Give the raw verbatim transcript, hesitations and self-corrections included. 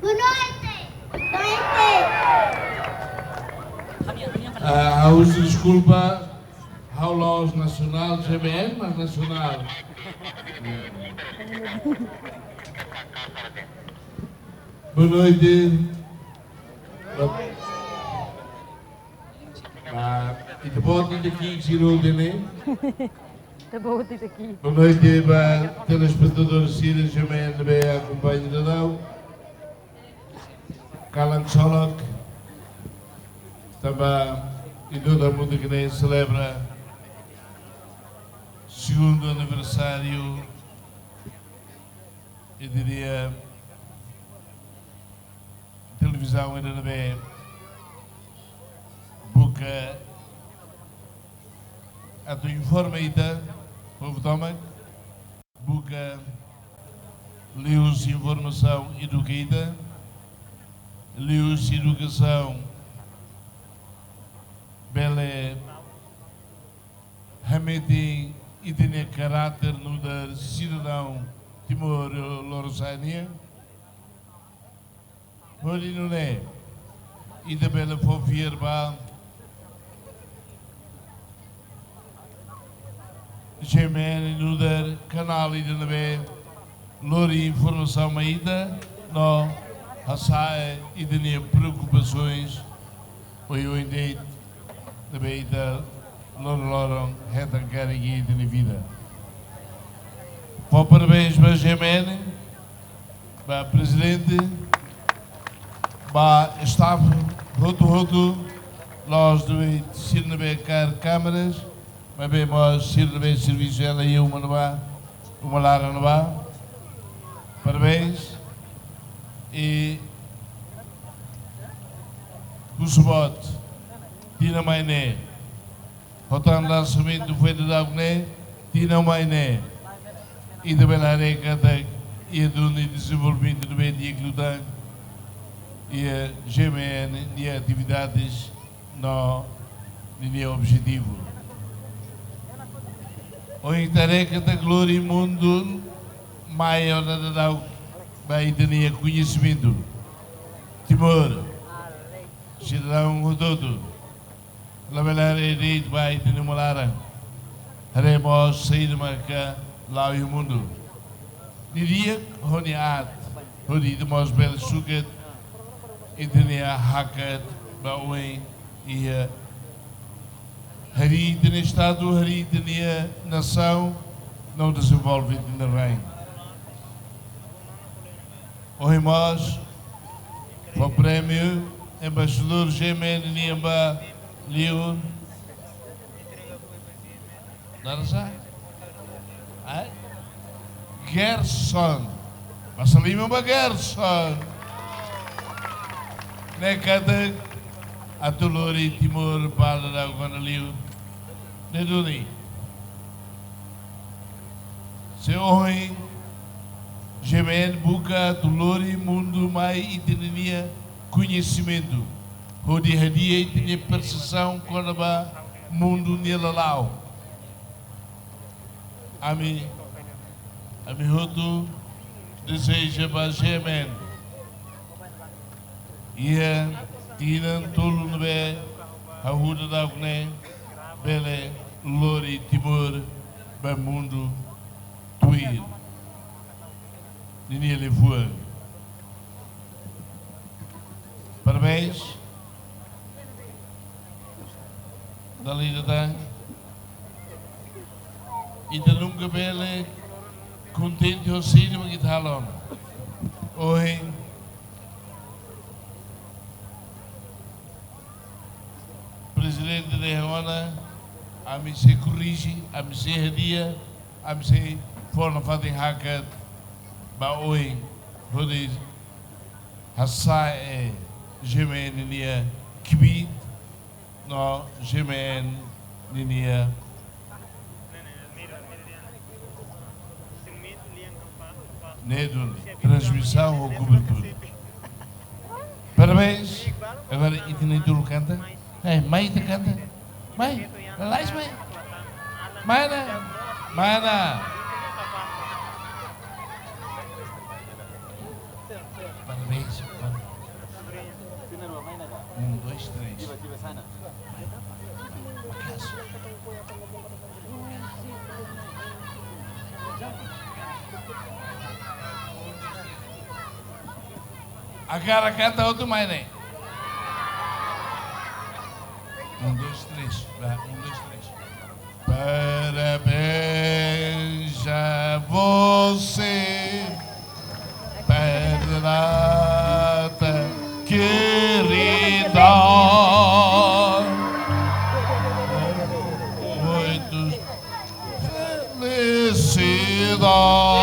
Boa noite. Boa noite. Ah, ha'u husu deskulpa, ha'u la'ós nasionál G M N, mas nasionál. Boa noite. Ah, ita-boot ita-boot sira hotu ne'e. Ita-boot ita-boot. Boa noite ba telespetadór sira G M N ne'ebé akompaña daudaun. Kalan ksolok, tanba ita hotu hamutuk ne'e selebra segundu aniversáriu, ita-nia televizaun ida ne'ebé buka atu informa ita, povu tomak, buka liuhusi informasaun eduka ita, liuhusi edukasaun bele hametin ita-nia karáter nu'udar sidadaun timoroan lorosa'e nian. Hodi nune'e ita bele fó fiar ba G M N nu'udar kanál ida ne'ebé lori informasaun mai ita, no hasa'e ita-nia preokupasoens oioin de'it ne'ebé ita loron-loron hetan karik iha ita-nia vida. Fó parabéns ba G M N, ba prezidente, ba staff hotu-hotu, la'ós de'it sira ne'ebé kaer kámeras, maibé mós sira ne'ebé servisu hela iha uma ne'ebá, uma laran ne'ebá. Parabéns. I husu boot, tinan mai ne'e, ho tan lansamentu foin daudauk ne'e, tinan mai ne'e ita bele haree katak iha duni dezenvolvimentu ne'ebé di'ak liután iha G M N nia atividades no ninia objetivu. Ohin ita haree katak lori mundu mai ona daudaun ba ita-nia koñesimentu. Timor, sidadaun hotu-hotu, labele haree de'it ba ita-nia uma laran, haree mós saida maka la'o iha mundu. Di'ak ho nia aat, hodi ita mós bele sukat ita-nia hakat ba oin iha harii ita-nia estadu, harii ita-nia nasaun, no dezenvolve ita-nia rain. Ohin mós fó prémiu embaixadór G M N nian ba liur. Naran sá? Ai? Gerson. Basa liman ba Gerson. Ne'e katak atu lori Timor ba daudaun ona liur. Ne'e duni. Se ohin G M N buka atu lori mundu mai ita-nia koñesimentu, hodi hadi'a ita-nia persepsaun kona-ba mundu nia lala'ok. Ami, ami hotu dezeja ba G M N iha tinan tolu ne'ebé hahú daudauk ne'e bele lori Timor ba mundu tuir ninia liafuan. Parabéns. Dala ida tan, ita nunka bele kontente ho saida mak ita halo. Ohin prezidente dehan ona, ami sei korrije, ami sei hadi'a, ami sei fó nafatin hakat ba oin, hodi hasa'e G M N nia kbiit no G M N ninia ne'e duni, transmisaun ho kobertura. Parabéns. Agora ita-nia dulu kanta. Eh, mai ita kanta. Mai, lalais mai. Mana? Mana? Parabéns. Um, dois, três. Agora kata outro mais, né? Um, dois, três. Vá, um, dois, três. Parabéns a você, Pedrata querida. Muito felicidade.